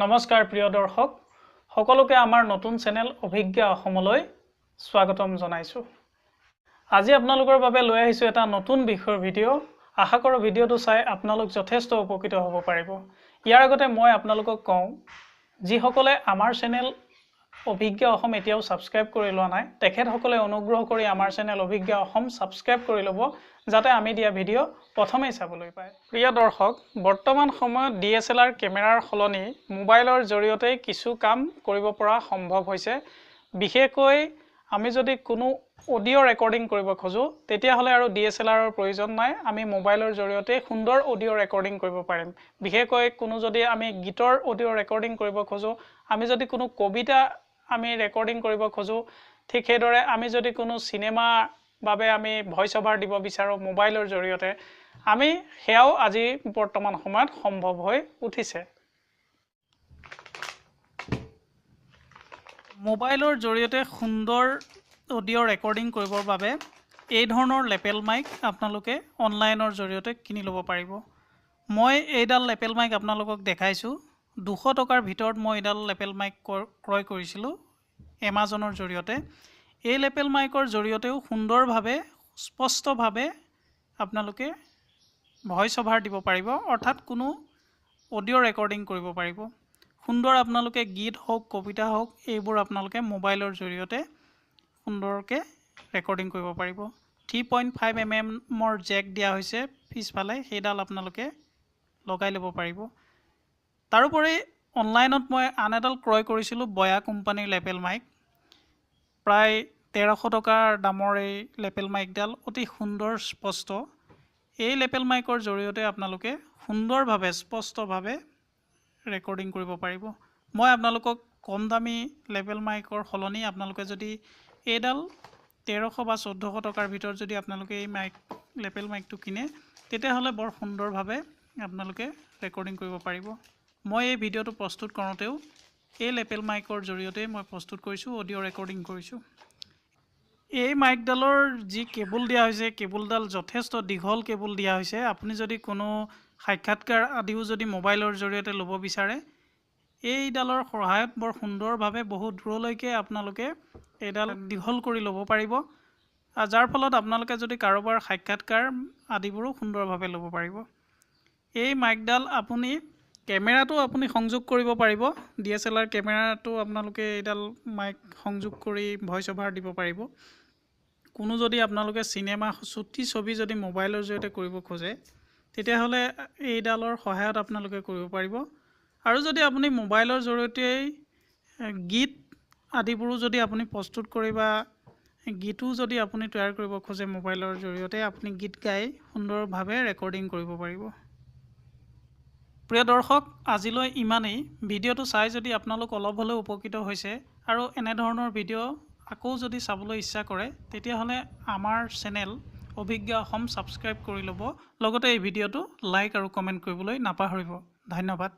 নমস্কাৰ প্ৰিয় দৰ্শক সকলোকে আমাৰ নতুন চেনেল অভিজ্ঞা অসমলৈ স্বাগতম জনাইছো। আজি আপোনালোকৰ বাবে লৈ আহিছো এটা নতুন বিষয়ৰ ভিডিঅ'। আশা কৰোঁ ভিডিঅ'টো চাই আপোনালোক যথেষ্ট উপকৃত হ'ব পাৰিব। ইয়াৰ আগতে মই আপোনালোকক কওঁ, যিসকলে আমাৰ চেনেল অভিজ্ঞা অসম এতিয়াও ছাবস্ক্ৰাইব কৰি লোৱা নাই, তেখেতসকলে অনুগ্ৰহ কৰি আমাৰ চেনেল অভিজ্ঞা অসম ছাবস্ক্ৰাইব কৰি ল'ব, যাতে আমি দিয়া ভিডিঅ' প্ৰথমেই চাবলৈ পায়। প্ৰিয় দৰ্শক, বৰ্তমান সময়ত DSLR কেমেৰাৰ সলনি মোবাইলৰ জৰিয়তে কিছু কাম কৰিব পৰা সম্ভৱ হৈছে। বিশেষকৈ আমি যদি কোনো অডিঅ' ৰেকৰ্ডিং কৰিব খোজোঁ, তেতিয়াহ'লে আৰু DSLRৰ প্ৰয়োজন নাই, আমি মোবাইলৰ জৰিয়তে সুন্দৰ অডিঅ' ৰেকৰ্ডিং কৰিব পাৰিম। বিশেষকৈ কোনো যদি আমি গীতৰ অডিঅ' ৰেকৰ্ডিং কৰিব খোজোঁ, আমি যদি কোনো কবিতা আমি ৰেকৰ্ডিং কৰিব খোজোঁ, ঠিক সেইদৰে আমি যদি কোনো চিনেমা বাবে আমি ভইচ অভাৰ দিব বিচাৰোঁ মোবাইলৰ জৰিয়তে, আমি সেয়াও আজি বৰ্তমান সময়ত সম্ভৱ হৈ উঠিছে। মোবাইলৰ জৰিয়তে সুন্দৰ অডিঅ' ৰেকৰ্ডিং কৰিবৰ বাবে এই ধৰণৰ লেপেল মাইক আপোনালোকে অনলাইনৰ জৰিয়তে কিনি ল'ব পাৰিব। মই এইডাল লেপেল মাইক আপোনালোকক দেখাইছোঁ। 200 টকাৰ ভিতৰত মই এইডাল লেপেল মাইক ক্ৰয় কৰিছিলোঁ এমাজনৰ জৰিয়তে। এই লেপেল মাইকৰ জৰিয়তেও সুন্দৰভাৱে স্পষ্টভাৱে আপোনালোকে ভইচ অভাৰ দিব পাৰিব, অৰ্থাৎ কোনো অডিঅ' ৰেকৰ্ডিং কৰিব পাৰিব। সুন্দৰ আপোনালোকে গীত হওক, কবিতা হওক, এইবোৰ আপোনালোকে মোবাইলৰ জৰিয়তে সুন্দৰকৈ ৰেকৰ্ডিং কৰিব পাৰিব। 3.5 mm জেক দিয়া হৈছে পিছফালে, সেইডাল আপোনালোকে লগাই ল'ব পাৰিব। তাৰোপৰি অনলাইনত মই আন এডাল ক্ৰয় কৰিছিলোঁ, বয়া কোম্পানীৰ লেপেল মাইক। প্ৰায় 1300 টকাৰ দামৰ এই লেপেল মাইকডাল অতি সুন্দৰ স্পষ্ট। এই লেপেল মাইকৰ জৰিয়তে আপোনালোকে সুন্দৰভাৱে স্পষ্টভাৱে ৰেকৰ্ডিং কৰিব পাৰিব। মই আপোনালোকক কম দামী লেপেল মাইকৰ সলনি আপোনালোকে যদি এইডাল 1300 বা 1400 টকাৰ ভিতৰত যদি আপোনালোকে এই মাইক লেপেল মাইকটো কিনে, তেতিয়াহ'লে বৰ সুন্দৰভাৱে আপোনালোকে ৰেকৰ্ডিং কৰিব পাৰিব। মই এই ভিডিঅ'টো প্ৰস্তুত কৰোঁতেও এই লেপেল মাইকৰ জৰিয়তে মই প্ৰস্তুত কৰিছোঁ, অডিঅ' ৰেকৰ্ডিং কৰিছোঁ। এই মাইকডালৰ যি কেবুল দিয়া হৈছে, কেবুলডাল যথেষ্ট দীঘল কেবুল দিয়া হৈছে। আপুনি যদি কোনো সাক্ষাৎকাৰ আদিও যদি মোবাইলৰ জৰিয়তে ল'ব বিচাৰে, এইডালৰ সহায়ত বৰ সুন্দৰভাৱে বহু দূৰলৈকে আপোনালোকে এইডাল দীঘল কৰি ল'ব পাৰিব, যাৰ ফলত আপোনালোকে যদি কাৰোবাৰ সাক্ষাৎকাৰ আদিবোৰো সুন্দৰভাৱে ল'ব পাৰিব। এই মাইকডাল আপুনি কেমেৰাটো আপুনি সংযোগ কৰিব পাৰিব। DSLR কেমেৰাটো আপোনালোকে এইডাল মাইক সংযোগ কৰি ভইচ অভাৰ দিব পাৰিব। কোনো যদি আপোনালোকে চিনেমা চুটি ছবি যদি মোবাইলৰ জৰিয়তে কৰিব খোজে, তেতিয়াহ'লে এইডালৰ সহায়ত আপোনালোকে কৰিব পাৰিব। আৰু যদি আপুনি মোবাইলৰ জৰিয়তেই গীত আদিবোৰো যদি আপুনি প্ৰস্তুত কৰি বা গীতো যদি আপুনি তৈয়াৰ কৰিব খোজে, মোবাইলৰ জৰিয়তে আপুনি গীত গাই সুন্দৰভাৱে ৰেকৰ্ডিং কৰিব পাৰিব। প্ৰিয় দৰ্শক, আজিলৈ ইমানেই। ভিডিঅ'টো চাই যদি আপোনালোক অলপ হ'লেও উপকৃত হৈছে আৰু এনেধৰণৰ ভিডিঅ' আকৌ যদি চাবলৈ ইচ্ছা কৰে, তেতিয়াহ'লে আমাৰ চেনেল অভিজ্ঞা অসম ছাবস্ক্ৰাইব কৰি ল'ব। লগতে এই ভিডিঅ'টো লাইক আৰু কমেণ্ট কৰিবলৈ নাপাহৰিব। ধন্যবাদ।